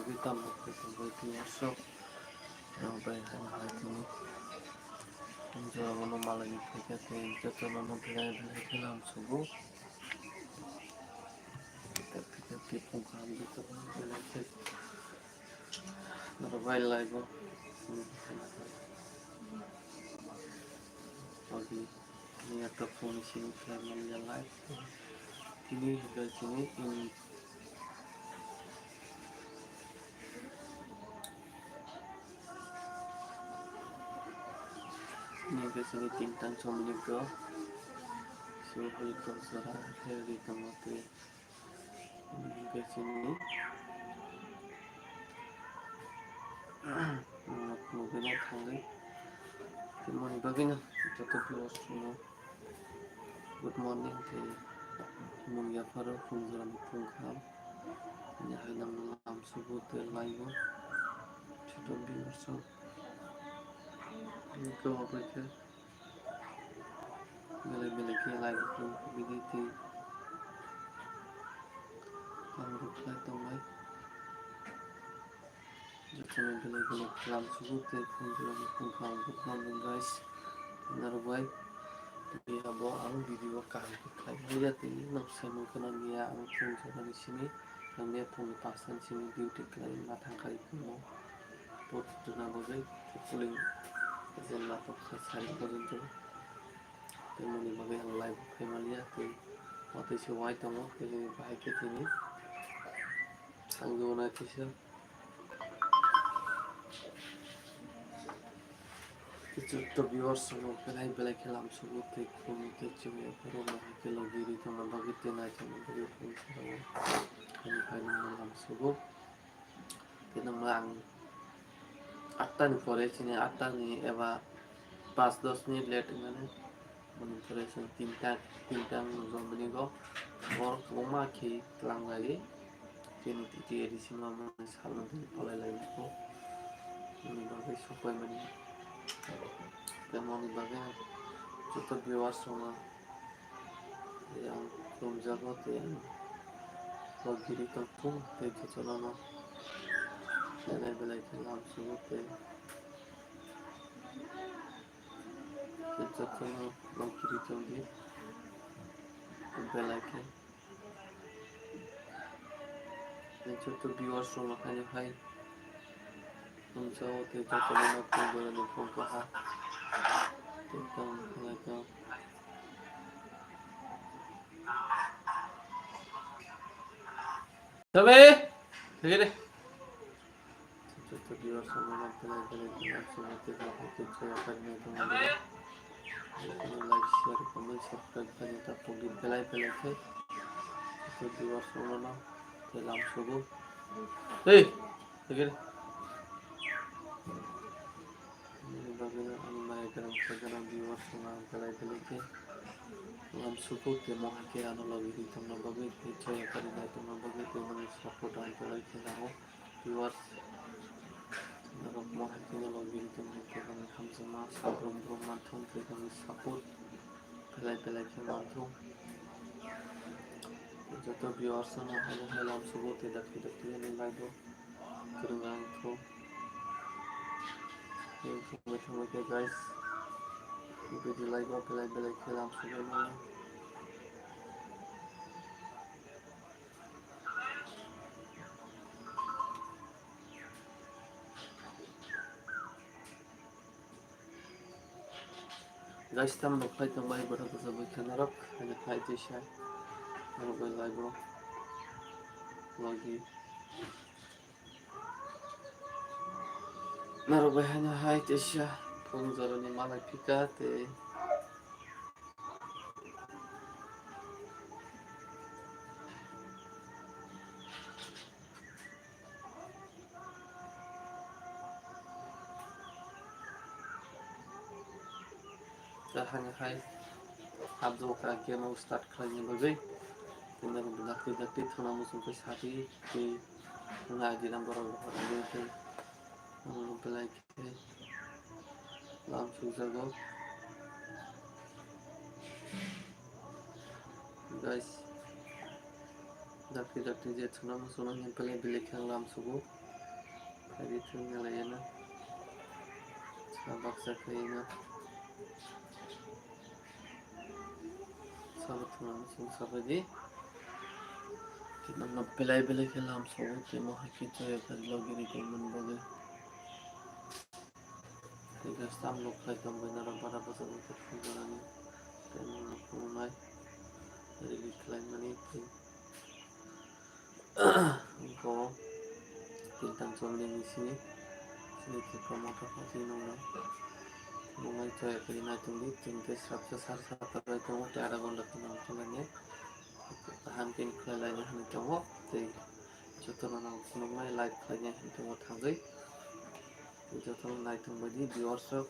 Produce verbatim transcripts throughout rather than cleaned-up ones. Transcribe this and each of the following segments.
Tamo khe tongbai twi aswk. Rok bai hai hai tini. Jora bono malai ni phaikha tei jotono no belai belai khe lam sugo. Tei phikha tei phung kaham jotono belai khe. Norok bai live o. Agi ni ato phone simi khlai manya live. Tini hwnkhe chini in Nengke sini tintang somni ko. Sini hoi ko sora heri tamo twi. Nengke sini. Mungkin yang khangai. Timoni bagina. Joto viewers no. Good morning, tei mung yapharo phung jora ni phung kaham. Ani hai nang lam sugo tei live o. Joto viewers rok. Ani kebo bai khe belai belai khe live o phung bini tei ang rok khlai tongnai. Jotono belai belai khe lam sugo tei phone jora ni phone kaham. Good morning guys. Norok bai tini abo ang video kaham khe khlai manya tei nok saimung kheno niya ang phone jora ni simi tangya phone ni pasang simi duty khlai ma thang kari phungo. Pot tuna bagwi tei puling jen ma tok kha sari porjonto. Tei moni bagwi ang live phai manya tei watwi se wai tongo tei bahai khe tini sanjona kisa. Joto viewers rok belai belai khe lam sugo tei khulumwi tei chumui yapharo no hai khe logi ri tongna bagwi tei naithokna bagwi phone khorang ani phaini lam sugo. Tei nangma ang atta ni pore chini atta ni eba pas dos minute late wngmani. Moni pore chini tinta, tinta wngmani go. Borok kwbangma khe twlang lagi. Chini T T A D C ma mani salno tini palai lai nai kho. Moni bagwi sok pai mani. Tei moni bagwi joto viewers rokno tei ang khulumjago tei ang vlog giri tongthung tei jotono no belai belai khe lam sugo tei tei jotono vlog giri tongdi belai khe. Tei joto viewers rokno haino hai. Khumsa o tei jotono no phone borok ni phone kaha. Tei tong khlai tong. Tabe, thege de. Joto viewers rokno belai belai khe lam sugo tei jotono khe joya kari nai tongma. Jotono like, share, comment, subscribe khaina ta pogdi belai belai khe. Joto viewers rokno tei lam sugo. Hey, thege de. Nini bagwino ani maya kwrwng khe gwnang viewers rokno ang belai belai khe lam sugo tei mo hai khe ano logi ri tongna bagwi tei joya kari nai tongna bagwi tei nini support ang belai khe nango viewers. Norok mo hai khe no logi ri tongna bagwi hamjakma sabrum brum manthung tei nini support belai belai khe manthung. Joto viewers rokno haino hai lam sugo tei dakti dakti ani live o. Kwrwng ang thung. Thung thung thung khe guys. Video like o belai belai khe lam sugwi mano. Guys, tam rok phai tong bai, bothak bwsa bai khe norok, ani phai twi sa, norok bai live o logi. Norok bai haino hai twi sa, phung jorani malai phika tei. Kaham hai hapjok kha game o start khlaina bagwi. Tei norok dakti dakti thwna muchung khe sati tei wngna agina borok rok rwgwi tei belai khe lam sukjago. Guys, dakti dakti je thwna muchungma hwnwi belai belai khe lam sugo. Khaidi thwngya laiyana. Sa baksa khaiyana. Sabo thwngna muchung sabaidi. Kinamno belai belai khe lam sobo tei mo hai khe joya khe logi ri tongmani bagwi. Tei khe sam lok khlai tongbai norok bara bwsajwk khe thwngjanani. Tei mo no khulumnai. Release khlaimani tei. Bo tintang chomni ni sini, sini Tipra Motha Party nungno nungwi joya khe naitongdi, tini tei sabsa sar sata bai tongo, tei adha ghonta tongmani kaham khe khlai laina hinwi tongo, tei jotono nang khulumnai like khlaina hinwi tongo thangwi, tei jotono naitongbaidi viewers rok,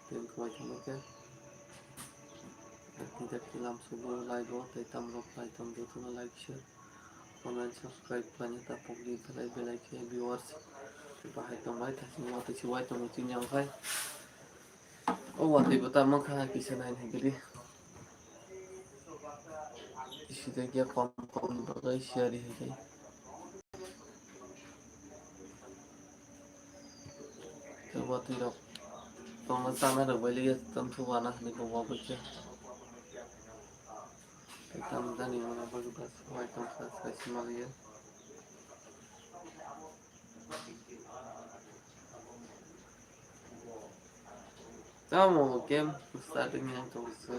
tei wngkha bai thangwi khe, tei tei lam sugo live o, tei tamrok naitong jotono like share. Comment, subscribe khlaina ta pokdi, belai belai khe viewers bahai tongbai, thasing watwi se wai tongo chini ang khai. O watwi bo ta mankha kisa nai nai gidi. Kisi de khe kom kom ni bagwi share hai khai. Tei watwi rok tongna chana rok bai liya tongthu wana hinwi bo wabwi khe. Tei tamo jani mano bagwi bus bai tongkha, sai se maliya. Tamo game starting yang tongsa.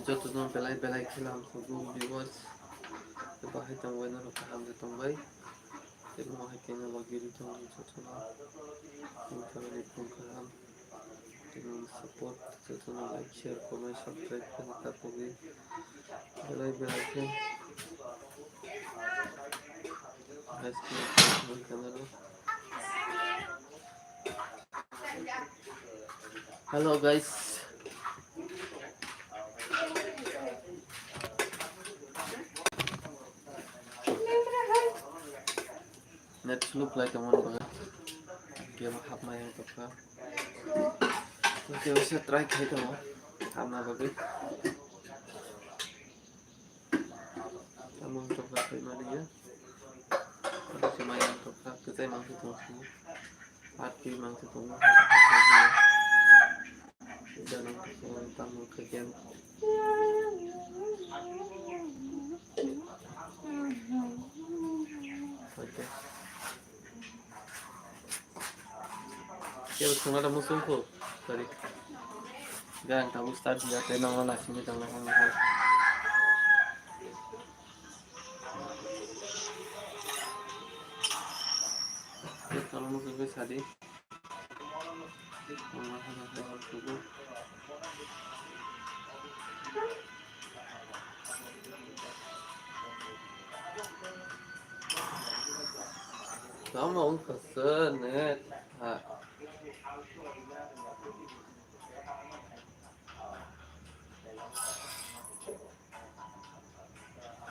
Joto jong belai belai khe lam sugo viewers. Bahai tongbai norok kaham khe tongbai. Tei mo hai khe logi ri tongdi jotono. Tini family phone kaham. Tini support jotono like, share, comment, subscribe khe ta pogwi. Belai belai khe. Guys, khe channel o. Hello guys. Net slow khlai tongmani bagwi game hapnai wng tongkha. Tei kaisa try khai tongo hapna bagwi. Tamo wng tongkha khaimani ya. Tamo se mai wng tongkha, kwchai mangsa tongkha. Atwi mangsa tongo. Janang tamo khaikhe. Oke. Kebo thwngna da muchung kho. Sorry. Gang tabuk start diya, tei nangma naisingwi tongna hwnwi hai. Tei tongna muchungwi sadi. Tamo wngkha sir net ha.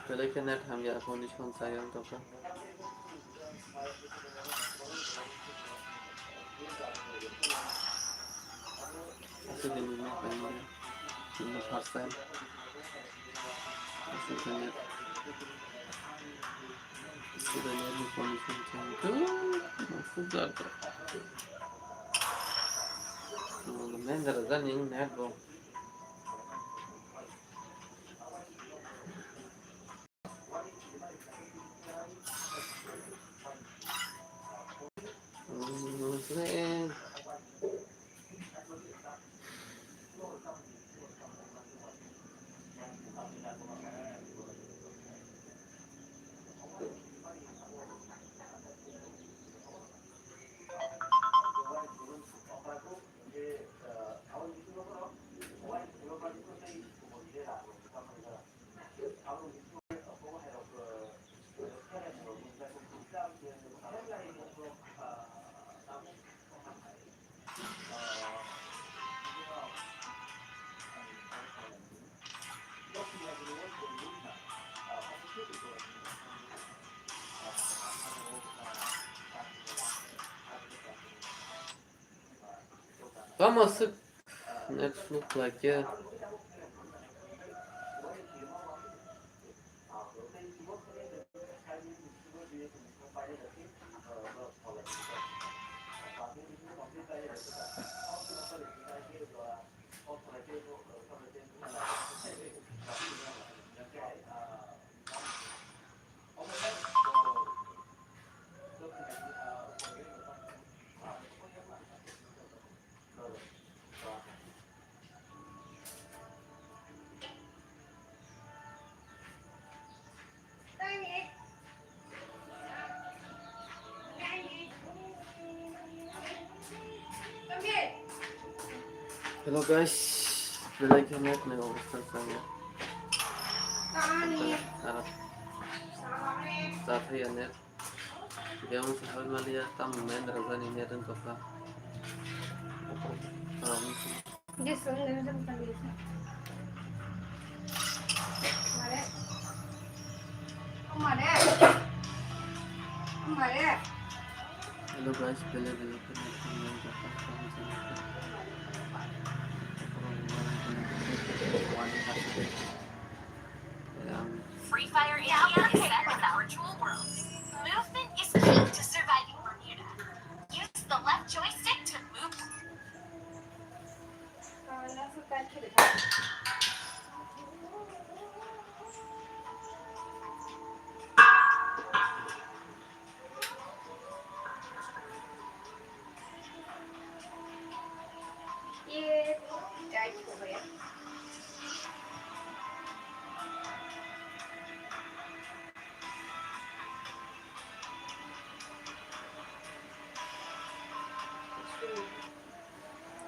Belai khe net hamya condition chayang tongkha. Aswk de movement paimani. Ini first time. Aswk de net. Aswk de net ni condition chayang tongkha. Aswk de. Main dara jani net bo. Tamo aswk net slow khlai khe. Hello guys, belai khe net ni obostha chaya. Aro chathaya net. Biyang se hoi maliya, tamo men rajani net wng tokha. Hello guys, bele bele khe nai thang nai jaka thang jaka. Free Fire A P I is set with our tool world. Movement is key to surviving Bermuda. Use the left joystick to move.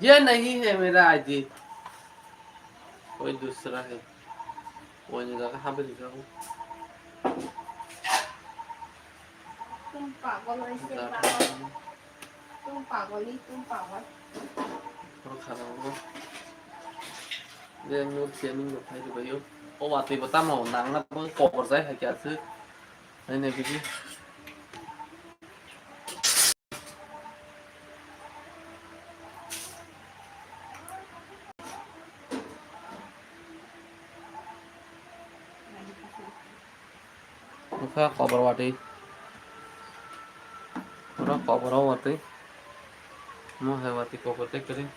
ये नहीं है मेरा आईडी, कोई दूसरा है, वो नहीं लगा। हाँ, भी लिखा हूँ। तुम पागल हो, इससे पागल। तुम पागल ही, तुम पागल। Oro kharao. Je note khe nung rok phai rwbaio. O watwi bo tamo nangna bo kobor jai hai khe aswk. Hai nai bidi. Nokha kobor watwi. Oro kobor o watwi. Mo hai watwi kobor tei kwrwi.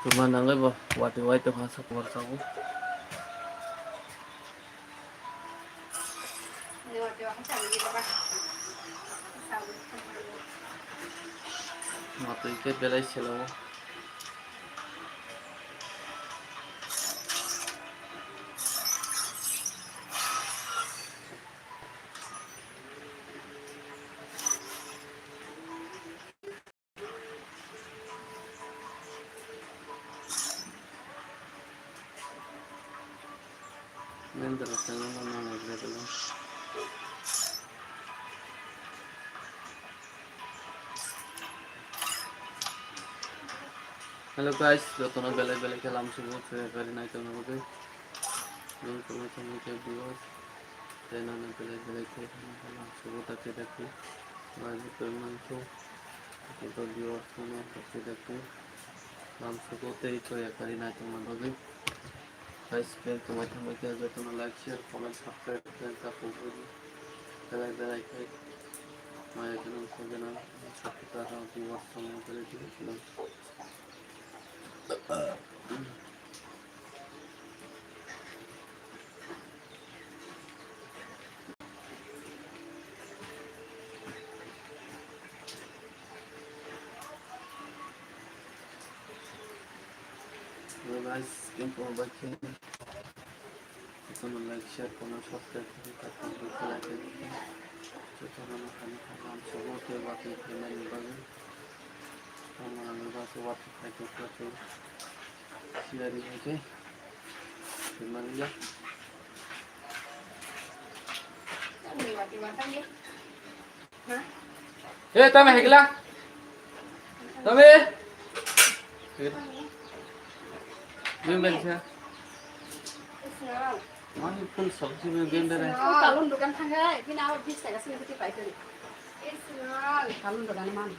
Tuma nangwi bo watwi wai tongkha sa kubar sabu. Watwi khe belai selo. Nandra channel no nang level o. Hello guys, jotono belai belai khe lamsugo, chwrai kari naitokna bagwi. Nung tongwi tongwi khe viewers, channel no belai belai khe lamsugo, dakti dakti. Bai bo tongmani khe. Joto viewers no dakti dakti lamsugo tei chwrai kari naitokna bagwi. Guys, bell tongbai thangbai khe jotono like, share, comment, subscribe khe ta pogwi belai belai khe maya khe nang sogena subscribe viewers tongma belai belai khe. Hello guys, skin ko back. Jotono like, share, comment, subscribe khe ta pogwi belai belai khe. Jotono no hamya hamya lamsugo tei watwi khainani bagwi. Tamo nangwi bagwi watwi khaikhe khe. Siyari hai khe. Siyari ya. Eh, tame hekla. Tame. Bim bel sa. Mani full sabji bim bel dare. Kalon dukan thangkhe, bini abo bis taka sini kuti paikari. Kalon dukan man.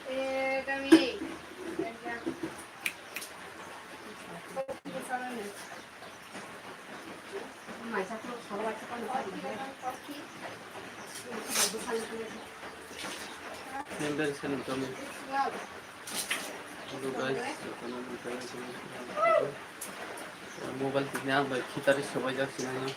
Eh, kami. Member selam kami. Hello guys, jotono nang kailaisini. Mobile tini ang bai khitari swbaijak sinai no.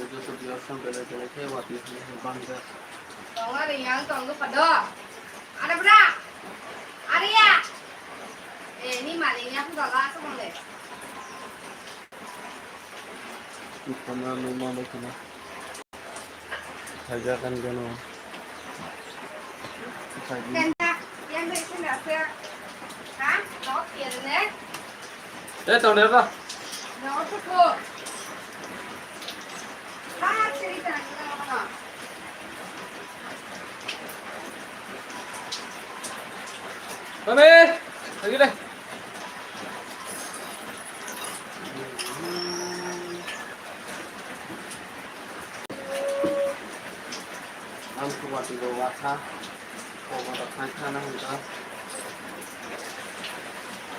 Joto biyor sam belai belai khe watwi hwnwi hwnwi bangjak. Tongo ring yang tongo pado. Ada bra. Ada ya. Eh, ni maling yang dola asok mole. Tongma numa bai khana. Khaijak ani gano. Khaidi. Eh, tong de ba. Mami, lagi deh. Ang kuwati bo wakha, kobo da khai khana hwnka.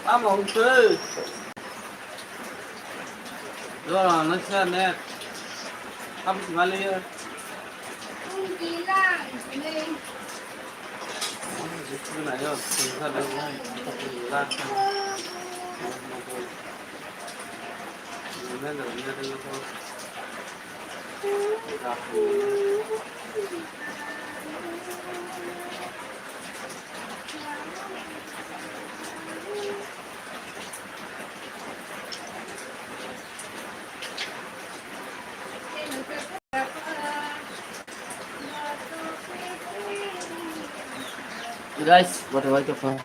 Tamo hwnse. Jora na sa net. Habis bali ya. Guys, what do I do for?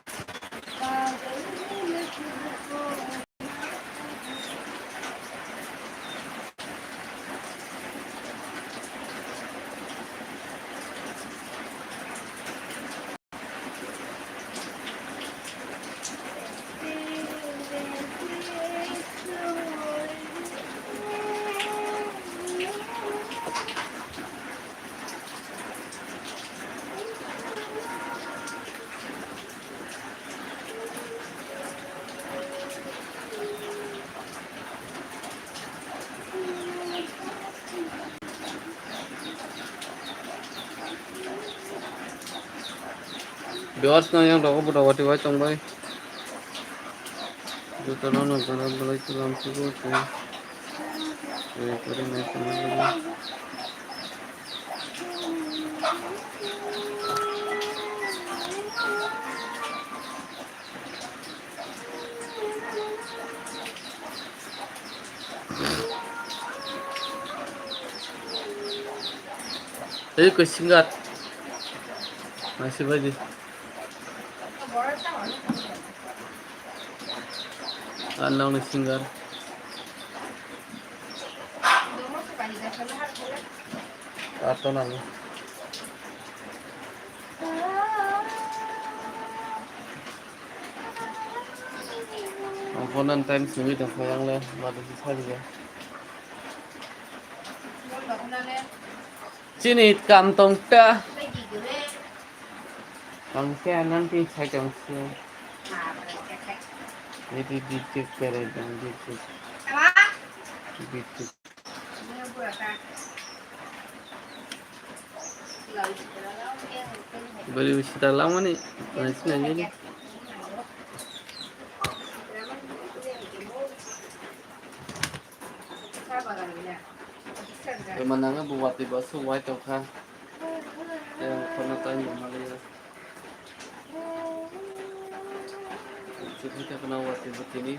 Viewers no yang rogo buda wati wai tong bai. Joto no no gana belai tulam sugo tei. Tei kori nai tong bai. Tei koi singat. Maisi bai di. Ang nang ni singar. Ato nang. Ang phone an time simi tong phai ang le, ma de sa ya. Chini kam tong ta. Ang khe anang tin sai tong si. Ini di di cek kere dong di cek. Di cek. Beli sita lama ni, nasi nanya ni. Teman nangga buat di basu white tokha. Yang pernah tanya malah ya. Chukwi ta khna watwi bwtwini.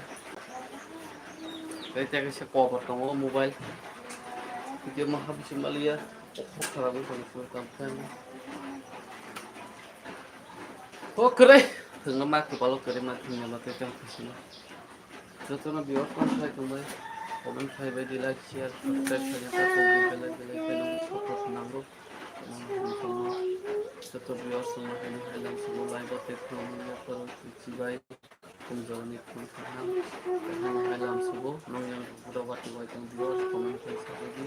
Tei tei kaisa cover tongo mobile. Tei ma habisi maliya. Khara bo tong sung tang khan. O kwrwi. Thwngno ma kwpalo kwrwi ma thwngya ma tei tang khisino. Jotono viewer tong khai tongbai. Comment khai bai di, like, share, subscribe khai di, belai belai belai belai support nango. Joto viewers rok no haini hai lam sugo, live o tei phone o phone chibai. Khum jora ni khum kaham. Kaham hai lam sugo, nong yang buda wati wai tong viewers, comment khai sabai di.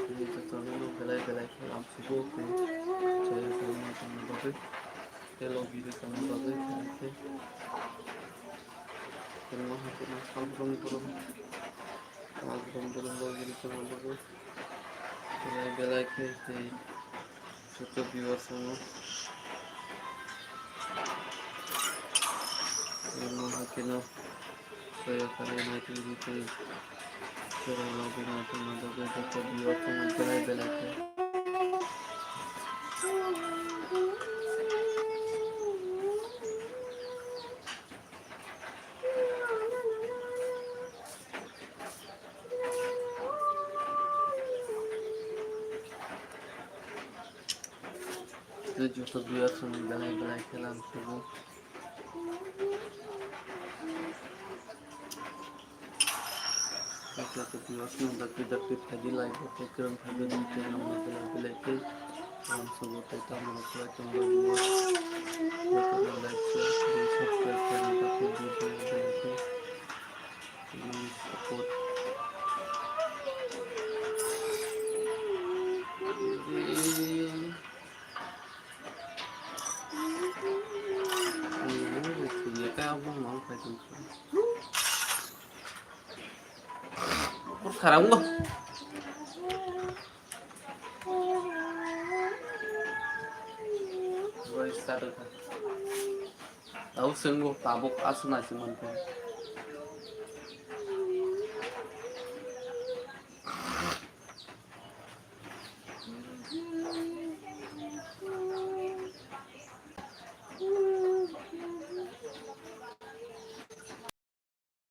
Tini joto no belai belai khe lam sugo, khum jora ni khum bagwi. Tei logi rwchapna bagwi khe. Kwbangma hakhe ma sal brum brum. Sal brum brum logi rwchapna bagwi. Belai belai khe tei Joto viewers rokno, joto viewers rokno belai belai khe Tei joto viewers rokno belai belai khe lam sugo. Tei joto viewers rokno dakti dakti phaidi, like bo khe kwrwng phaidi, tei nokno belai belai khe lam sugo, tei tamo rok khlai tongo viewers. Jotono like, share, tei subscribe khaina bagwi belai belai khe. Support. Kur kharang bo. Abo sengbo tabuk aswk naisingmani khe.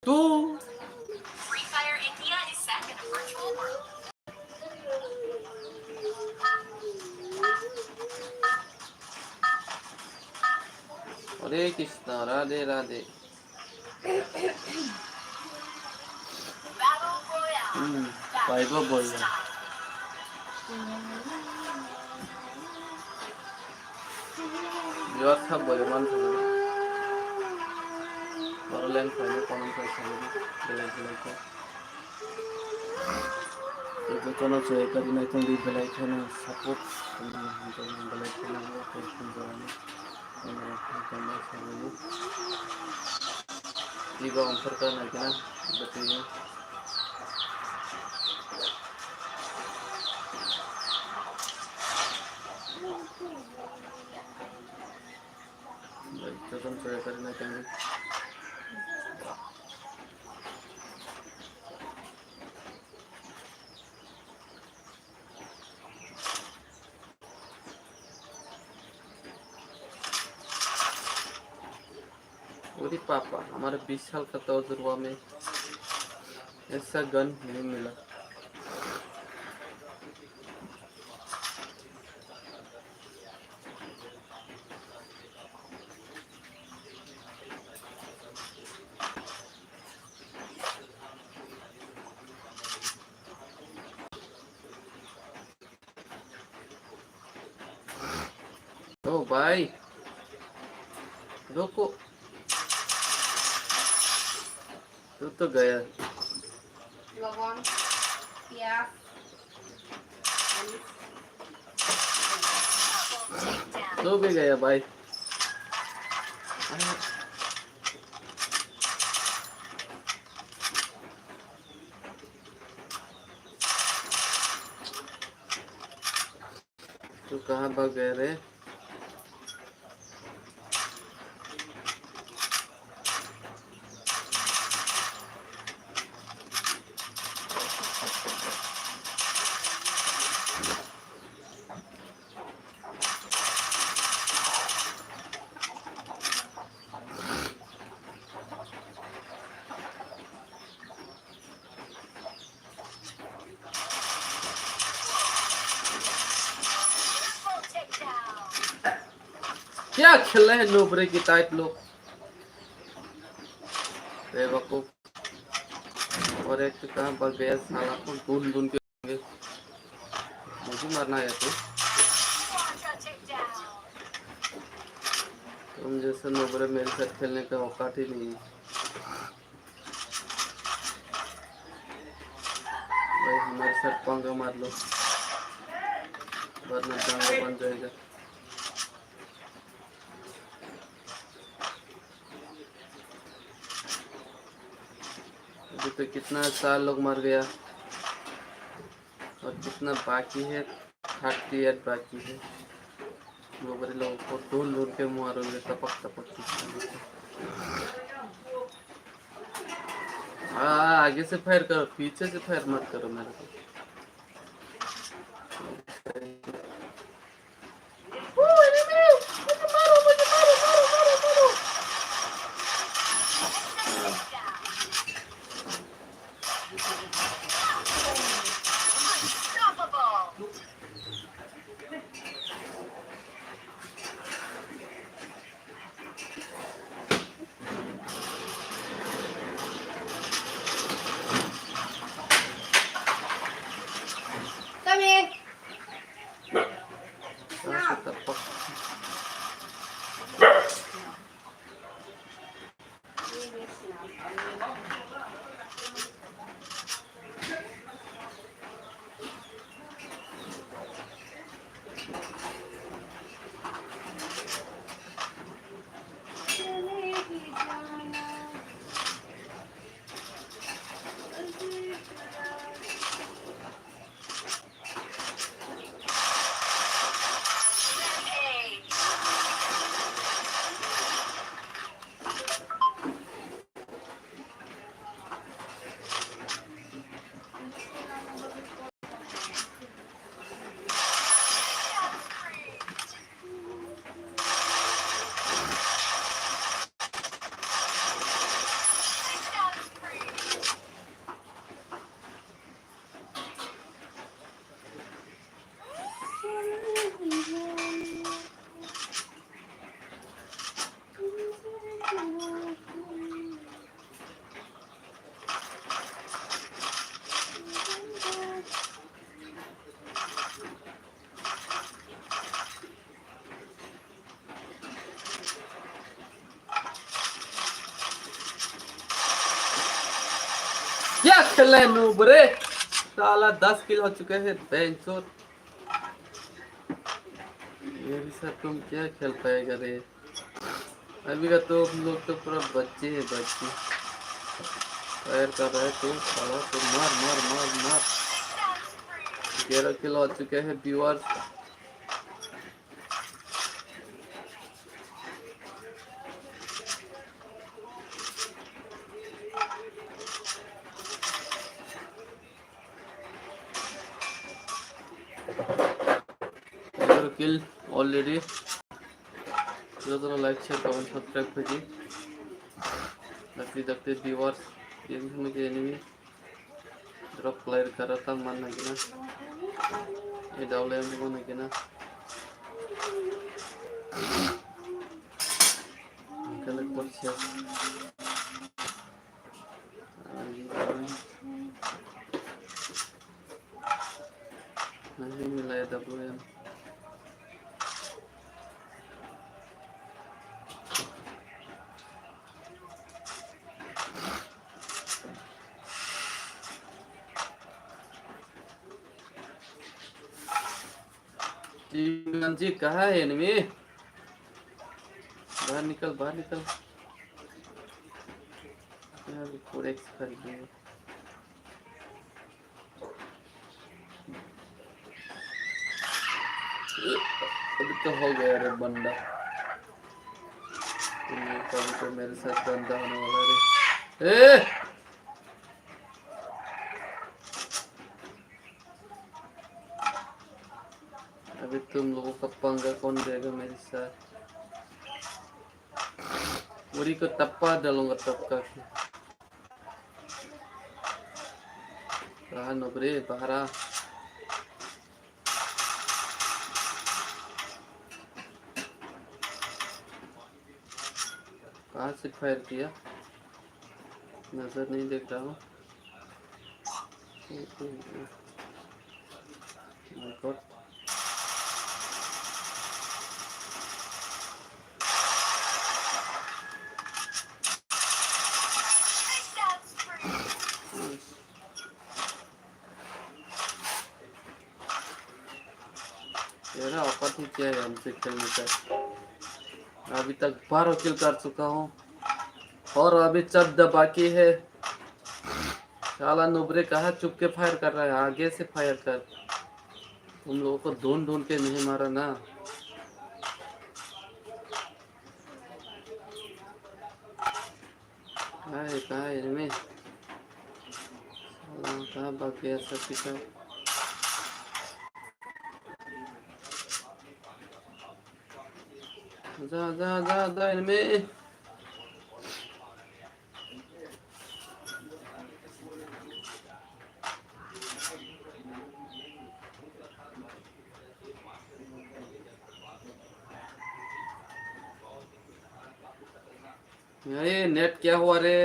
Tu. Free Fire India is set in a virtual world. Hare Krishna, Radhe Radhe. Hmm, paibo boya. Biwak kha bole man thangwi. Oro leng khlainai comment khai khlainai belai belai khe. Tei jotono chwrai kari naitongdi belai kheno support khlainai belai kheno tei khumjorani. Iba ongkhorkha naikhe na, bwtwi. Jotono chwrai kari naitongdi. अरे पापा, हमारे बीस साल का तजुर्बा में ऐसा गन नहीं मिला। ओ भाई, रुको। तू तो गया। लवंग, प्याज, तू भी गया भाई। तू कहाँ भाग गया रे? क्या खेल रहे हैं नूबरे की टाइप लोग, बेवकूफ। और एक तो कहाँ भाग गया साला, कौन ढूंढ ढूंढ के मुझे मारना है तू। तुम जैसे नूबरे मेरे साथ खेलने का औकात ही नहीं है। भाई हमारे साथ पंगा मत लो, वरना पंगा बन जाएगा। अभी तो कितना चार लोग मर गया और कितना बाकी है, थर्टी एट बाकी है। वो बड़े लोगों को ढूंढ ढूंढ के मारोगे, टपक टपक के। हाँ, आगे से फायर करो, पीछे से फायर मत करो मेरे को। Come here. क्या खेल रहे नूब रे? साला दस किल हो चुके हैं, बेंचोद। मेरे साथ तुम क्या खेल पाएगा रे? अभी का तो हम लोग तो पूरा बच्चे हैं, बच्चे। फायर कर रहा है तो साला तो मार, मार, मार, मार। ग्यारह किल हो चुके हैं viewers. Zero kill already. Zero zero like, share, comment, subscribe khaidi. Dakti dakti viewers, yang sama ke enemy. Drop clear kara tang man na gina. E daule yang mana gina. Kala kursia. Nilai W M. Ganji, kaha hai enemy? Bahar nikal, bahar nikal. Yaar, four X kharid liye. अभी तो हो गया रे बंदा। ये कभी तो मेरे साथ बंदा होने वाला रे। ए! अभी तुम लोगों का पंगा कौन देगा मेरे साथ? Uri ko tapa dalong ko tap kaki. Bahar no bre, bahara. कहाँ से फायर किया? नजर नहीं देख रहा हूँ। My God. तेरा औकात ही क्या है हमसे खेलने का? अभी तक बारह किल कर चुका हूँ और अभी चौदह बाकी है। साला नुबरे कहाँ चुप के फायर कर रहा है, आगे से फायर कर। तुम लोगों को ढूंढ ढूंढ के नहीं मारा ना। Kahai, kahai, enemy. Salah, kahai bak biasa kita. Ja, ja, ja, ja, enemy. अरे, नेट क्या हुआ रे?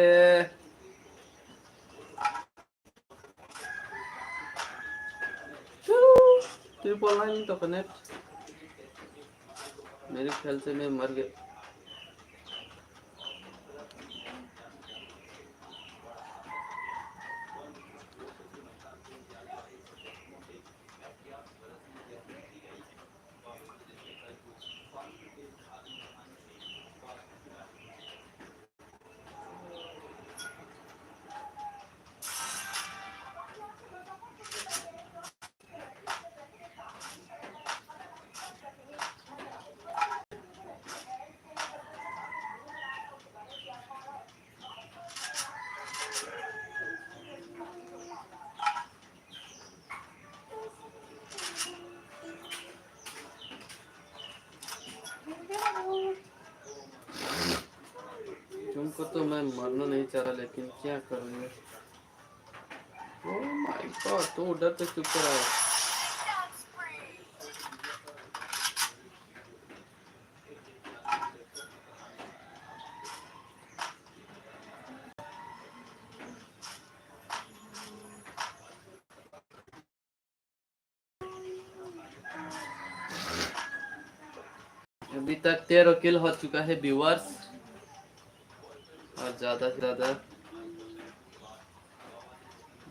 ट्रिपल नाइन तो कनेक्ट। मेरे ख्याल से मैं मर गया। तुमको तो मैं मरना नहीं चाह रहा, लेकिन क्या करूँगा? Oh my God, तो उधर तो चुप रहा है। अभी तक तेरह किल हो चुका है व्यूअर्स, और ज्यादा से ज्यादा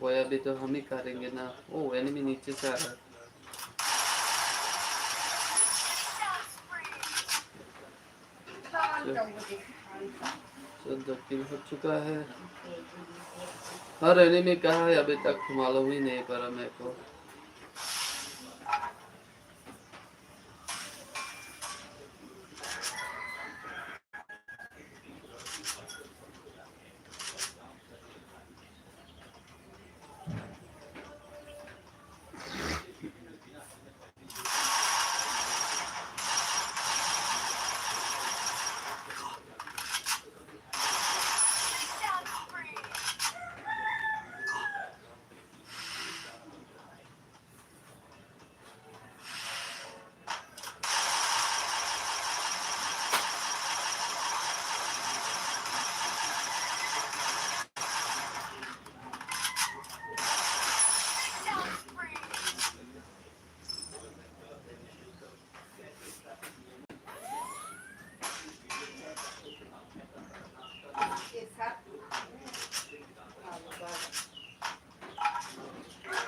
बॉय अभी तो हम ही करेंगे ना। ओ, एनिमी नीचे से आ रहा है। चौदह किल हो चुका है। हर एनिमी कहाँ है अभी तक मालूम ही नहीं पड़ा मेरे को।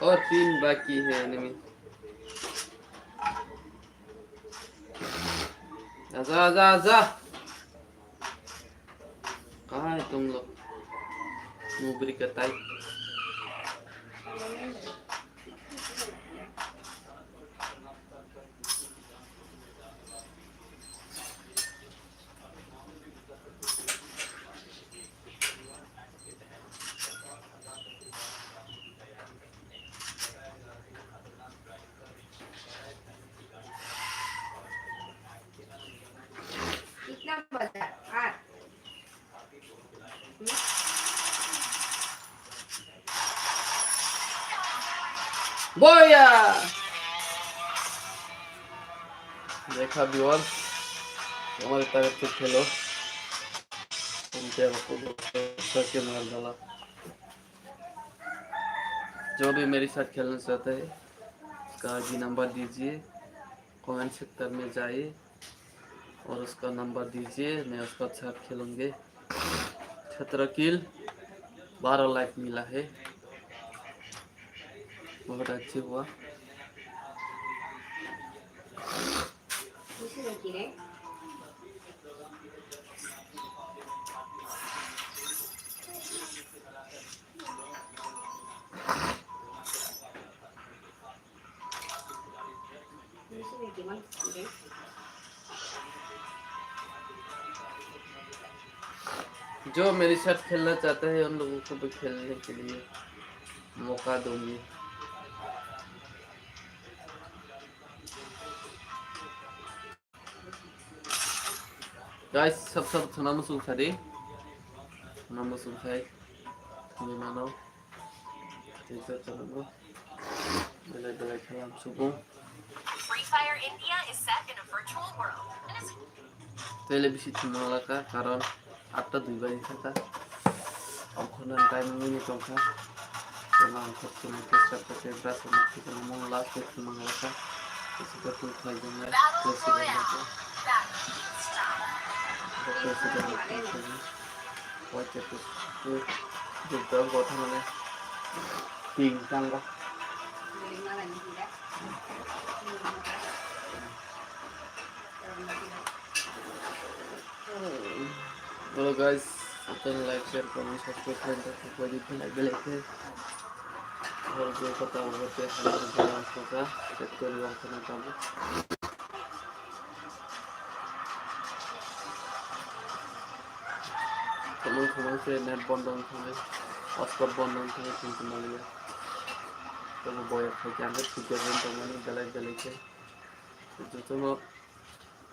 और तीन बाकी है एनिमी। आजा, आजा, आजा। कहाँ है तुम लोग? मुबरी का ताई। कितना बजा? आठ। बोया। देखा व्यूअर्स, हमारे तरफ से खेलो। तुम क्या बकवास करके मार डाला। जो भी मेरे साथ खेलना चाहता है, उसका आईडी नंबर दीजिए, कमेंट सेक्टर में जाइए और उसका नंबर दीजिए, मैं उसका साथ खेलूंगे। सत्रह किल, बारह लाइक मिला है, बहुत अच्छी हुआ। जो मेरे साथ खेलना चाहता है, उन लोगों को भी खेलने के लिए मौका दूंगी। Guys, sab sab thana muchung sadi. Thana muchung khai. Thani mano. Tei joto no belai belai khalam subung. Free Fire India is set in a virtual world. Tele bisi thumang laka, karon atta dui baji thaka. Ongkhorna time wngwi tongkha. Tela ongkhor thumwi testa pate brush rok thumwi mung last ni thumang laka. Tei sita thum khlai jong lai. Tei sita thum khlai jong lai. Tei sita thum khlai jong lai. Wai tei tei tei tei tei tei thangnai. Ting tang ba. Hello guys, channel like, share, comment, subscribe khlai da, khlai di, belai belai khe. Hor je kota hor je hal hal hal hal hal hal hal hal hal hal hal hal. Khumang khumang se net bondo wngkha, hotspot bondo wngkha, tongtong maliya. Tamo boyok hai khe ang khe thwikya ring tongmani belai belai khe. Jotono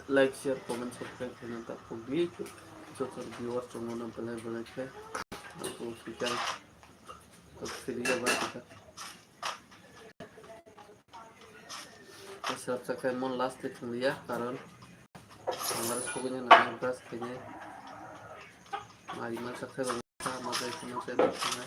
like, share, comment, subscribe khaina ta pogdi. Joto viewers tongmano belai belai khe. Ang khe thwikya, to thwikya ba thwikya. Swrapsa khe mon last twi thwngya, karon ang aro sugwino nangya brush khainai. Mari masa khe bo masa, masa khe masa khe masa.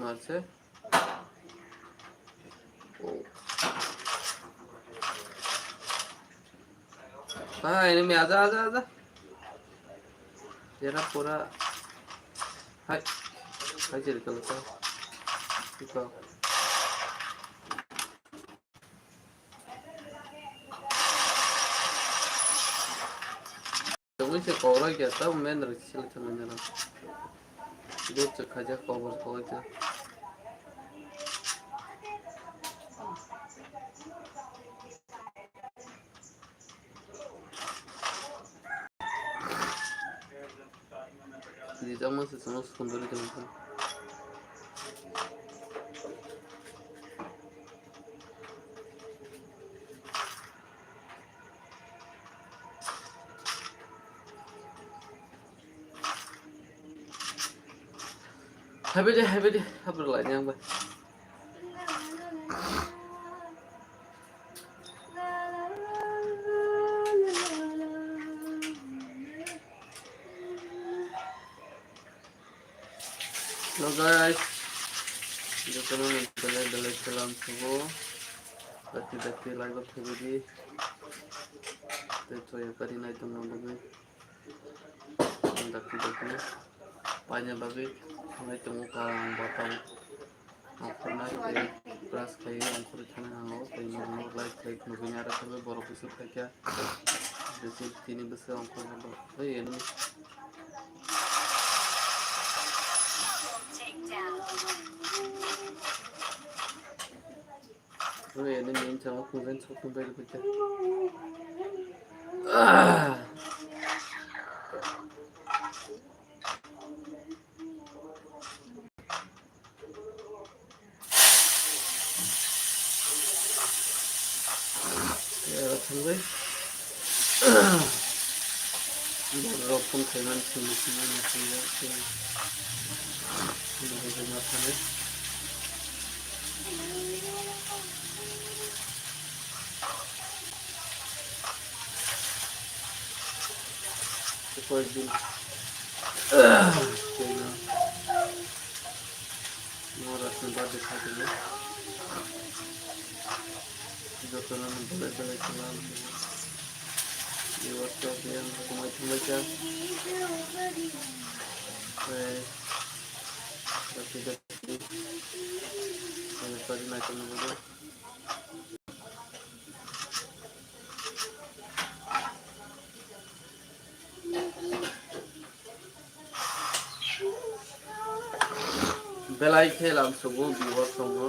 Marse. Oh. Ah, enemy, aja, aja, aja. Yara pura. Hai. Hai, jadi kalau kau. Kau. Tongwi se kokroi khe, tamo men rok se selek thangwi nang. Dot se khaijak kobor koi khe. Rijak ma se chwng sunduri tongkha. Happy day, happy day, happy life yang ba. Hello guys, jotono belai belai salam subo. Dakti dakti live o thwibidi. Tei choya kari nai tongna bagwi. Dakti dakti paina bagwi thangnai tongo, kalang batang. Ongkhornai tei brush khaiwi ongkhorwi thangna nango. Tei norok like khlai phunukgwi aro thangwi borok bwswk khaikha. Bwswk tini bwswk ongkhorna bagwi. Oi, enemy. Oi, enemy, enemy, chama khungjan chokung bai rwbaikha. Ah! Yara thangbai. Borok phone khaimani simi simi ma simi simi. Borok ma thangwi. Koi din. Koi na. Norasni birthday khaitini. Jotono belai belai khe ma. Viewers rok yang kumai thumbai kha. Tei joto joto ni. Tei pari nai tongma bagwi. Belai khe lam sugo viewers tongo.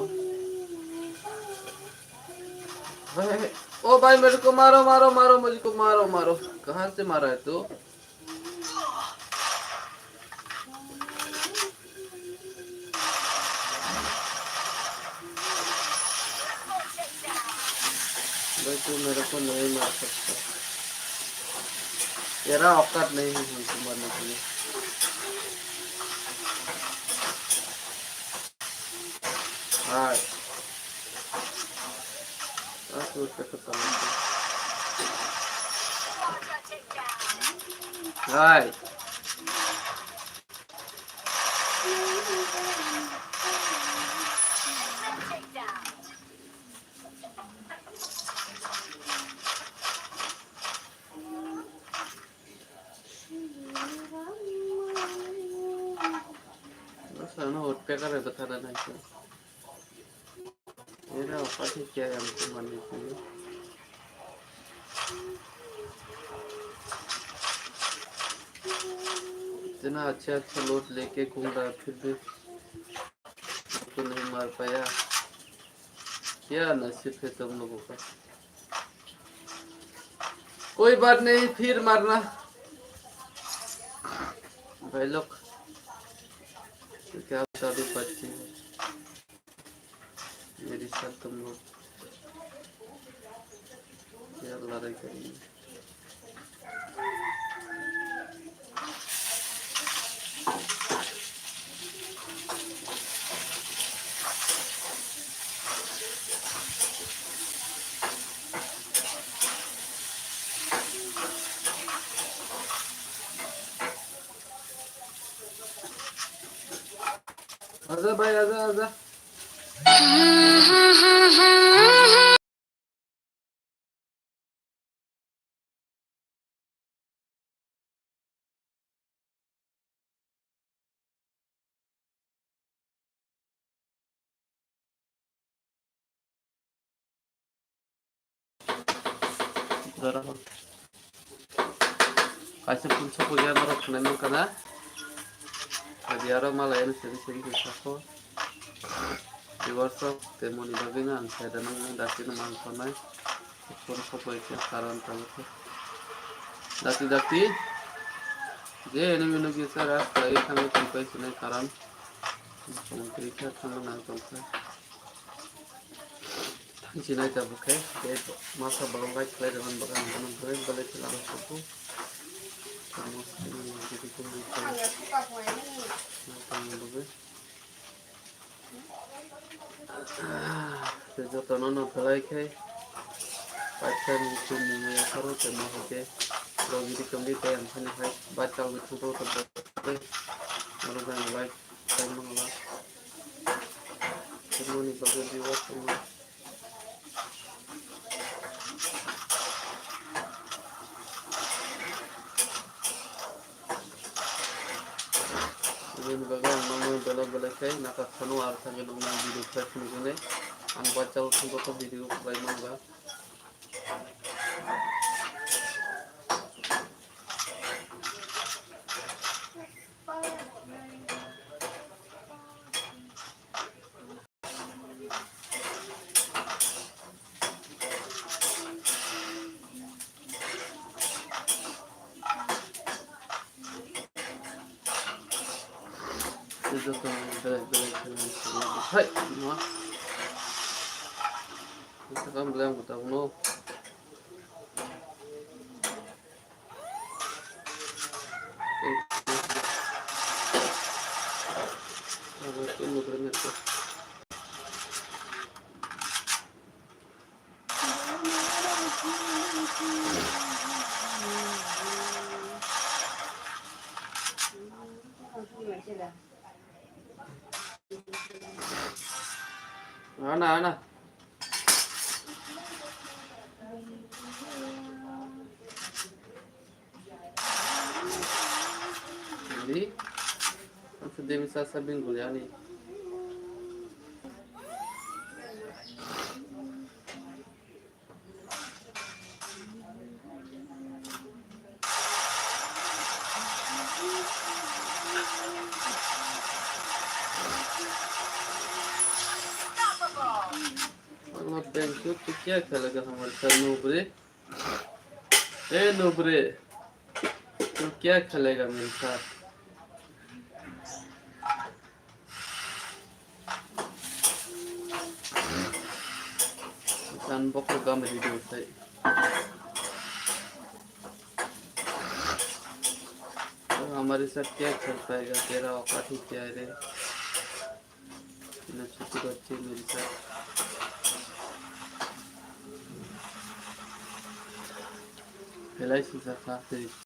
Hey, hey, hey. Oh bhai, mere ko maro, maro, maro, mujhe ko maro, maro. Kahan se mara hai tu? भाई, तू मेरे को नहीं मार सकता। तेरा औकात नहीं है हमको मारने के लिए। हाय। हाय। Sana hot pekar ya, bata na. Era apa sih kya yang kumani tu? इतना अच्छा अच्छा लोड लेके घूम रहा है, फिर भी तो नहीं मार पाया। क्या नसीब है तुम लोगों का? कोई बात नहीं, फिर मारना भाई लोग। तो क्या बता दूं, बच्चे हैं। मेरे साथ तुम लोग क्या लड़ाई करेंगे? आजा भाई, आजा, आजा। Kaisa phone sopo ya norok khwnai mankha na. Adi aro malai ano seri seri khe sako. Viewers rok, tei moni bagwi no ang khe da nang dakti no mang tongnai. Phone sopo ya karon tamo khe. Dakti dakti. Je enemy no gisa ras lai thangwi tongpai sinai karon. Tongtwi khe thangna nang tongkha. Thansinai tabuk khe, tei masa borok like khlai rwmani bagwi ang bono belai belai khe lama sugo. Tamo sini video khe nang tongna bagwi. Tei jotono no belai khe paithak ni chumui yapharo tei mohai khe logi ri tongwi tei ang phani hai bike chalwi thangphuru tongkha. Oro jang like. Tei mangla. Tei moni bagwi viewer tongma. Aboni bagwi ang nangmani belai belai khe nakha phano, ar thangwi nuknai video khlai phunuknai. Ang bachao thangkhe video khlai mangla. Joto belai belai khe hai ma. Instagram belai ang bwtang no. Ana, ana. Jadi, aku demi sasa bingung ya nih. Pagla beng, tu, tu kya khalega hamare saath, nubre? Eh, nubre, tu kya khalega mere saath? Tan bokol gam video sai. Hamare saath kya khel payega, tera aukat hi kya hai re? Ina chuti bacche mere saath. L I C sa kha,